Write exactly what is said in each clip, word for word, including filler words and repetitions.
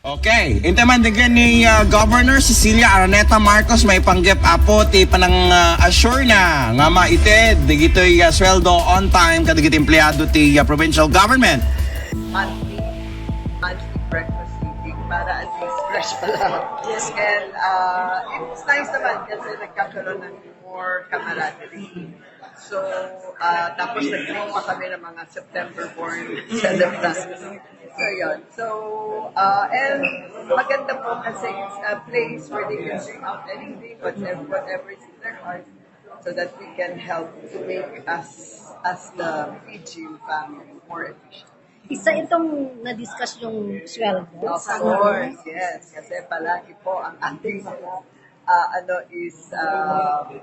Okay, inta man dagiti ni ah, Governor Cecilia Araneta Marcos maipanggep, Apo, ti panang-assure na nga maited dagitoy ah, sweldo on time kadagiti empleado ti ah, provincial government. Monthly, monthly breakfast meeting para at least fresh pa lang. Yes. And uh, it's nice naman kasi nagkakaroon ng more camaraderie. So, uh, tapos nagbuo pa kami ng mga September born celebrants. So, yun. So, uh, and maganda po kasi it's a place where they can bring out anything, whatever, whatever is in their heart, so that we can help to make us, as the Fijian family, more efficient. Isa itong na-discuss yung sweldo. Of course, yes. Kasi palagi po ang ating mga uh, ano is uh,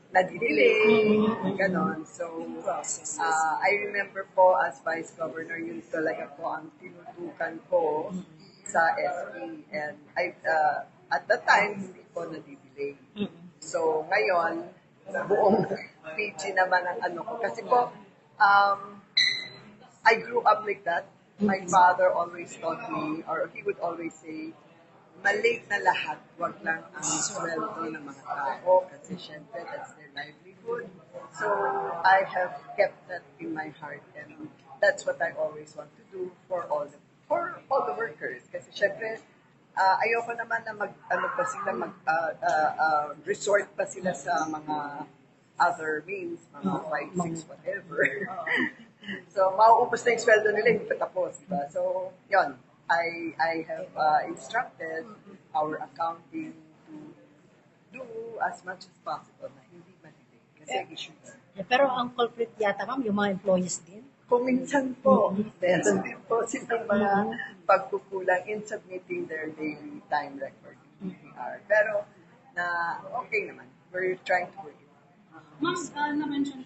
nadidelay, ganon. So, uh, I remember po as Vice Governor, yun talaga po ang tinutukan ko sa S P. And I, uh, at that time, hindi po nadidelay. So, ngayon, buong Fiji naman ang ano ko. Kasi po, um, I grew up like that. My father always taught me, or he would always say, malate na lahat, wag lang ang sweldo ng mga tao. Kasi syempre, that's their livelihood. So, I have kept that in my heart, and that's what I always want to do for all the for all the workers. Kasi syempre, ah, ayoko naman na mag, ano pa sila, mag, ah, ah, ah, resort pa sila sa mga other means, mga five, six, whatever. So, mauubos na yung sweldo nila, hindi pa tapos, di ba? So, yun, I, I have uh, instructed our accounting to do as much as possible na hindi ma-delay. Kasi issue yun. Eh, pero ang culprit yata, ma'am, yung mga employees din. Kung minsan po, meron din po silang mga pagkukulang in submitting their daily time record in P R. Pero na okay naman. We're trying to work it. Ma'am, uh, na-mention